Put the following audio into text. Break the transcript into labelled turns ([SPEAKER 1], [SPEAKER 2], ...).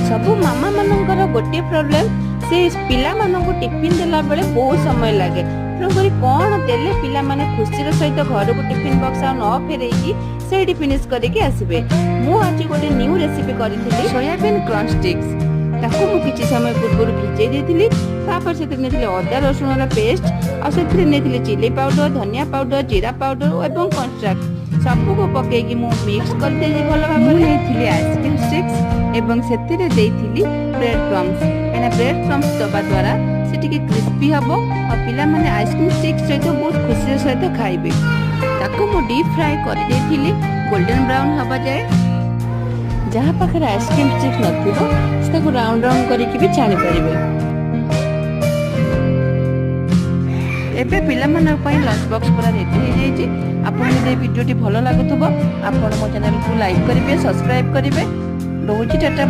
[SPEAKER 1] ସବୁ ମାମା ମାନଙ୍କର ଗୋଟିଏ ପ୍ରୋବ୍ଲେମ୍, ସେ ପିଲାମାନଙ୍କୁ ଟିଫିନ୍ ଦେଲା ବେଳେ ବହୁତ ସମୟ ଲାଗେ। ତେଣୁକରି କ'ଣ ଦେଲେ ପିଲାମାନେ ଖୁସିର ସହିତ ଘରକୁ ଟିଫିନ୍ ବକ୍ସ ଆଉ ନ ଫେରେଇକି ସେଇଠି ଫିନିଶ୍ କରିକି ଆସିବେ? ମୁଁ ଆଜି ଗୋଟେ ନ୍ୟୁ ରେସିପି କରିଥିଲି, ସୋୟାବିନ୍ କ୍ରଞ୍ଚ ଷ୍ଟିକ୍ସ। ତାକୁ ମୁଁ କିଛି ସମୟ ପୂର୍ବରୁ ଭିଜେଇ ଦେଇଥିଲି। ତାପରେ ସେଥିରେ ନେଇଥିଲି ଅଦା ରସୁଣର ପେଷ୍ଟ, ଆଉ ସେଥିରେ ନେଇଥିଲି ଚିଲି ପାଉଡର, ଧନିଆ ପାଉଡର, ଜିରା ପାଉଡର ଏବଂ କର୍ଣ୍ଣଷ୍ଟାର୍ଚ। ସବୁକୁ ପକେଇକି ମୁଁ ମିକ୍ସ କରିଦେଲି ଭଲ
[SPEAKER 2] ମୁଁ
[SPEAKER 1] ଭାବରେ।
[SPEAKER 2] ନେଇଥିଲି ଆଇସ୍କ୍ରିମ୍ ଷ୍ଟିକ୍ସ ଏବଂ ସେଥିରେ ଦେଇଥିଲି ବ୍ରେଡ୍ କ୍ରମ୍ସ, କାହିଁକିନା ବ୍ରେଡ୍ କ୍ରମ୍ସ ଦେବା ଦ୍ୱାରା ସେ ଟିକେ କ୍ରିସ୍ପି ହେବ ଆଉ ପିଲାମାନେ ଆଇସ୍କ୍ରିମ୍ ଷ୍ଟିକ୍ସ ସହିତ ବହୁତ ଖୁସିର ସହିତ ଖାଇବେ। ତାକୁ ମୁଁ ଡିପ୍ ଫ୍ରାଏ କରିଦେଇଥିଲି ଗୋଲ୍ଡେନ୍ ବ୍ରାଉନ୍ ହେବା ଯାଏ।
[SPEAKER 1] ଯାହା ପାଖରେ ଆଇସ୍କ୍ରିମ୍ ଷ୍ଟିକ୍ସ ନଥିବ, ସେ ତାକୁ ରାଉଣ୍ଡ ରାଉଣ୍ଡ କରିକି ବି ଛାଣିପାରିବେ। ଏବେ ପିଲାମାନଙ୍କ ପାଇଁ ଲଞ୍ଚ ବକ୍ସ ପୁରା ରେଡି ହେଇଯାଇଛି। ଆପଣ ଯଦି ଏ ଭିଡ଼ିଓଟି ଭଲ ଲାଗୁଥିବ, ଆପଣ ମୋ ଚ୍ୟାନେଲକୁ ଲାଇକ୍ କରିବେ, ସବସ୍କ୍ରାଇବ୍ କରିବେ। ରହୁଛି, ଟାଟା, ବାଏ।